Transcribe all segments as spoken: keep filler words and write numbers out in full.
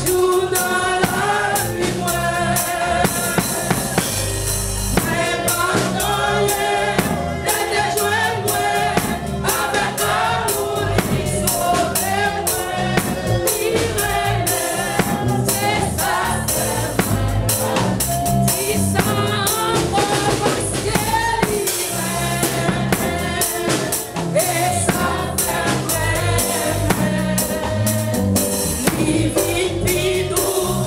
Jou nan lavi mwen, mwen pa tande, lè te jwenn mwen avèk lanmou li sove mwen, li rele, se sa sèlman. Di sa ankò paske li renmen. E sa fè mwen renmen. Li vin pi dou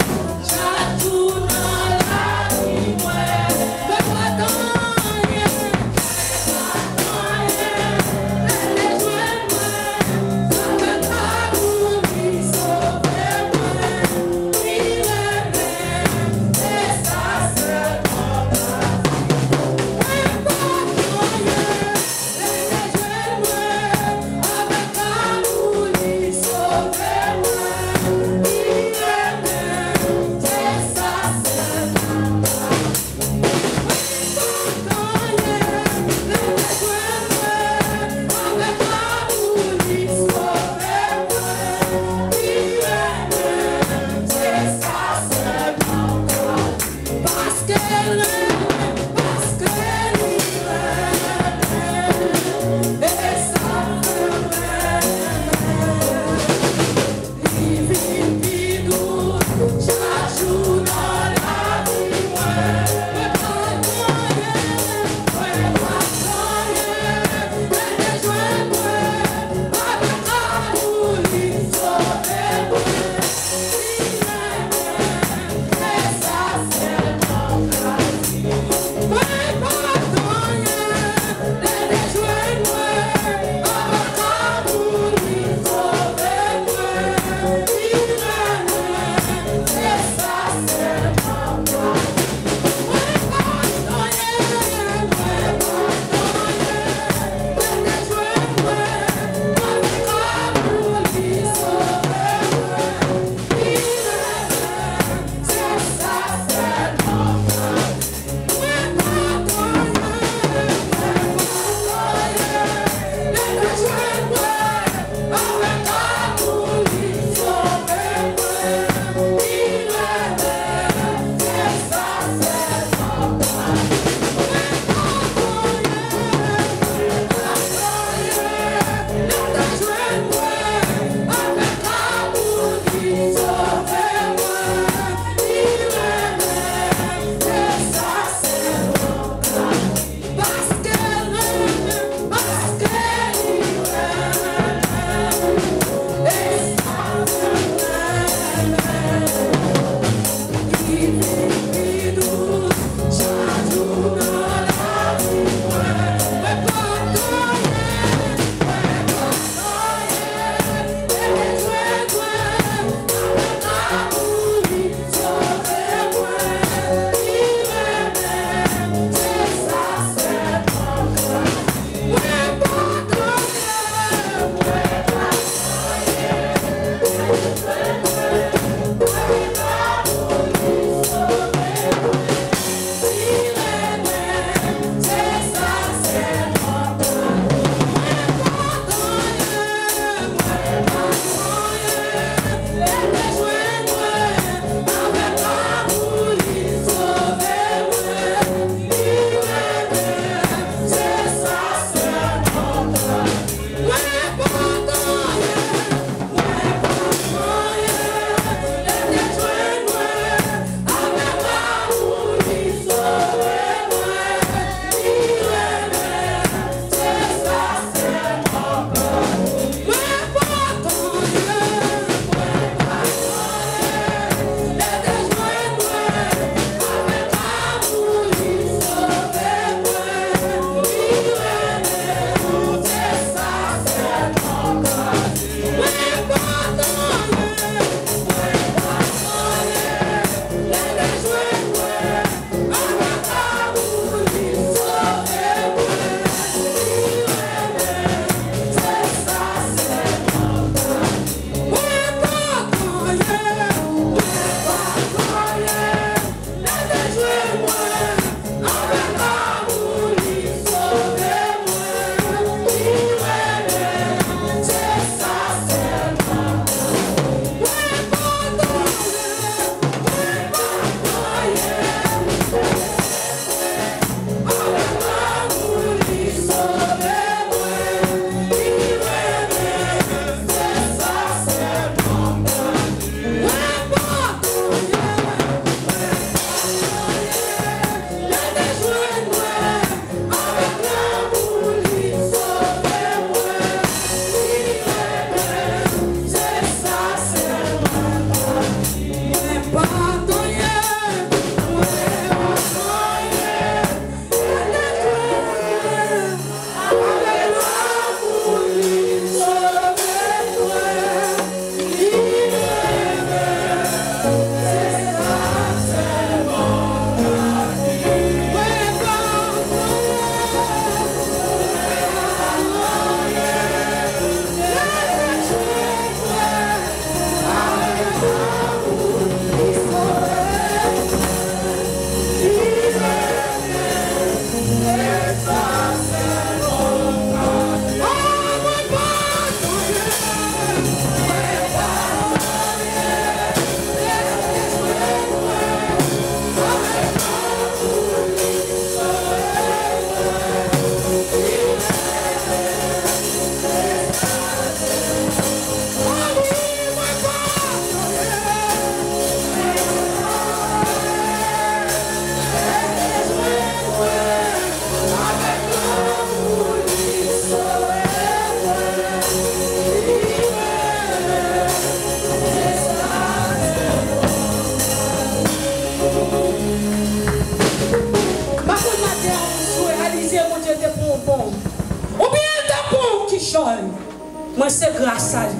se gras a li.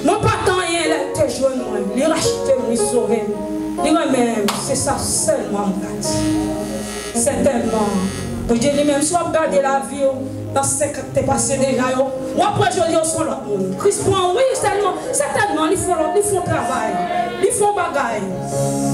Mwen pa t anyen lè l te jwenn mwen. Li rachte m, li sove m. Li renmen m. Se sa sèlman m ka di. Sètènman, Bondye li menm, si w ap gade lavi w nan senk an k te pase deja yo, w ap wè jodi a w se yon lòt moun. Kris pran w, wi, sèlman, sètènman, li fè yon lòt, li fè yon travay. Li fè yon bagay.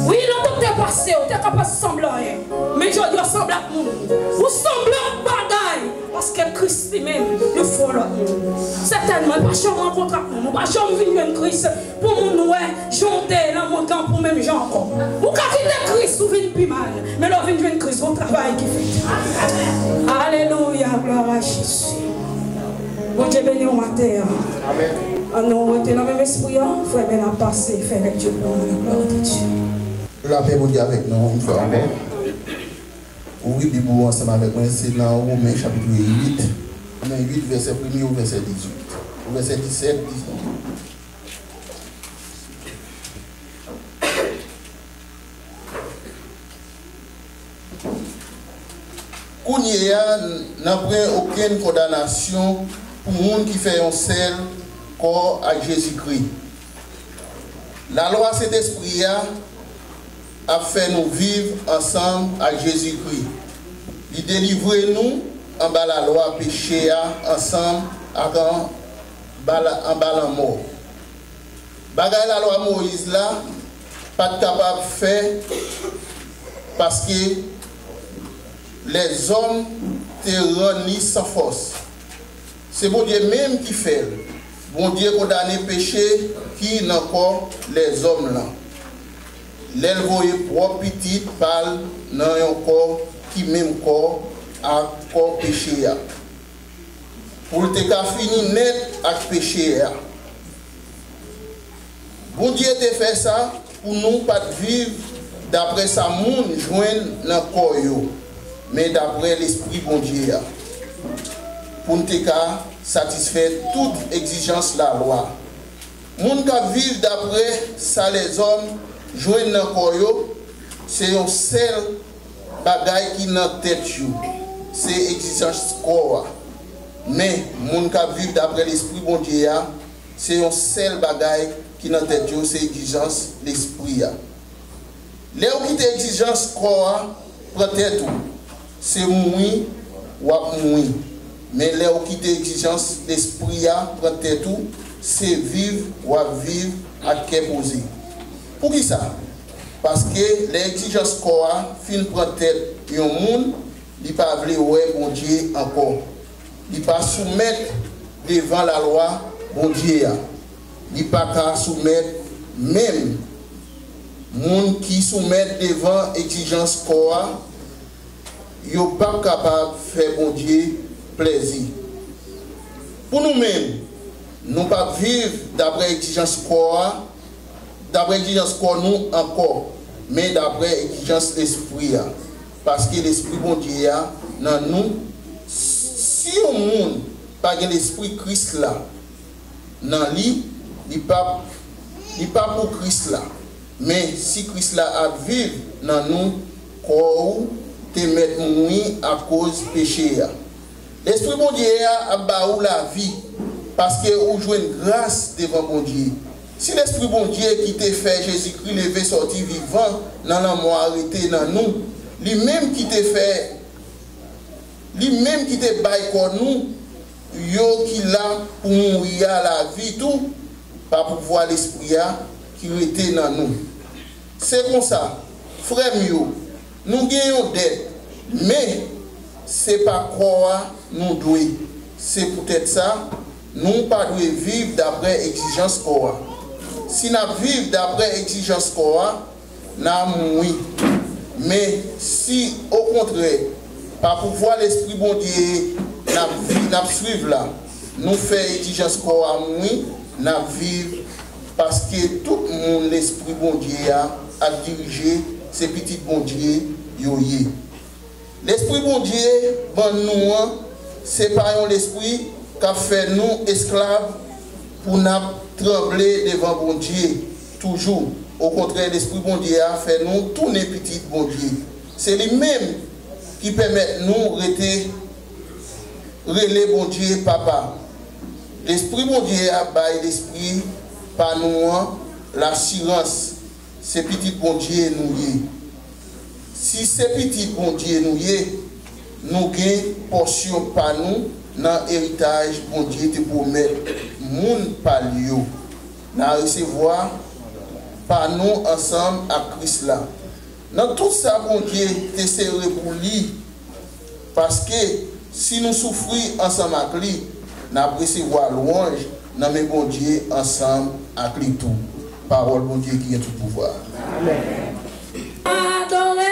Wi, lontan w te pase, w te ka pa sanble anyen. Men jodi a w sanble ak moun. Ou sanble ak bagay. Paske Kris li menm, li fè w lòt moun. Sètènman, ou pa janm rankontre ak moun. Ou pa janm vin jwenn Kris pou moun wè jan w te ye nan mond lan pou menm jan ankò. Ou ka kite Kris, ou vin pi mal. Men lè w vin jwenn Kris, gon travay ki fèt. Alelouya, glwa a Jezi. Bondye beni w maten an. Amèn. Ann nou rete nan menm espri an. Frè Ben ap pase, fè lèkti pou nou nan glwa de Dye. Lapè Bondye avèk nou, yon fwa ankò. Amèn. Ouvri Bib ou ansanm avèk mwen, se nan Women chapit uit. Women uit, vèsè premye ou vèsè dizuit. Ou vèsè disèt, dizuit. Kounye a, nanpwen okenn kondanasyon pou moun ki fè yon sèl kò ak Jezikri. Lalwa Sentespri a ap fè nou viv ansanm ak Jezikri. Li delivre nou anba lalwa peche a ansanm ak anba la, anba lanmò. Bagay lalwa Moyiz la pa t kapab fè paske lèzòm te rann li san fòs. Se Bondye menm ki fè l. Bondye kondane peche ki nan kò lèzòm lan, lè l voye pwòp Pitit pa l nan yon kò ki menm kò ak kò peche a, pou l te ka fini nèt ak peche a. Bondye te fè sa pou nou pa t viv daprè sa moun jwenn nan kò yo, men daprè Lespri Bondye a, pou n te ka satisfè tout egzijans lalwa. Moun k ap viv daprè sa lèzòm jwenn nan kò yo, se yon sèl bagay ki nan tèt yo, se egzijans kò a. Men, moun k ap viv daprè Lespri Bondye a, se yon sèl bagay ki nan tèt yo, se egzijans Lespri a. Lè w kite egzijans kò a pran tèt ou, se mouri w ap mouri. Men lè w kite egzijans Lespri a pran tèt ou, se viv w ap viv ak kè poze. Poukisa? Paske lè egzijans kò a fin pran tèt yon moun, li pa vle wè Bondye ankò. Li pa soumèt devan lalwa Bondye a. Li pa ka soumèt menm. Moun ki soumèt devan egzijans kò a, yo p ap kapab fè Bondye plèzi. Pou nou menm, nou p ap viv daprè egzijans kò a, daprè egzijans kò nou ankò, men daprè egzijans Lespri a, paske Lespri Bondye a nan nou. Si yon moun pa gen Lespri Kris la nan li, li pa, li pa pou Kris la. Men si Kris la ap viv nan nou, kò ou te mèt mouri akoz peche a. Lespri Bondye a ap ba ou lavi, paske ou jwenn gras devan Bondye. Si Lespri Bondye ki te fè Jezikri leve sòti vivan nan lanmò a rete nan nou, li menm ki te fè, li menm ki te bay kò nou yo ki la pou mouri a lavi tou, pa pouvwa Lespri a ki rete nan nou. Se konsa, frè m yo, nou gen yon dèt, men se pa kò a nou dwe. Se poutèt sa, nou pa dwe viv daprè egzijans kò a. Si n ap viv daprè egzijans kò a, n a mouri. Men si, okontrè, pa pouvwa Lespri Bondye n ap vi-, n ap swiv la, nou fè egzijans kò a mouri, n ap viv, paske tout moun Lespri Bondye a ap dirije, se pitit Bondye yo ye. Lespri Bondye ban nou an, se pa yon lespri k ap fè nou esklav pou n ap tranble devan Bondye toujou. Okontrè, Lespri Bondye a fè nou tounen pitit Bondye. Se li menm ki pèmèt nou rete rele Bondye Papa. Lespri Bondye a bay lespri pa nou an lasirans se pitit Bondye nou ye. Si se pitit Bondye nou ye, nou gen pòsyon pa nou nan eritaj Bondye te pwomèt moun pa l yo. N a resevwa pa nou ansanm ak Kris la nan tout sa Bondye te sere pou li, paske si nou soufri ansanm ak li, n ap resevwa lwanj nan men Bondye ansanm ak li tou. Pawòl Bondye ki gen tout pouvwa. Amèn. Adore.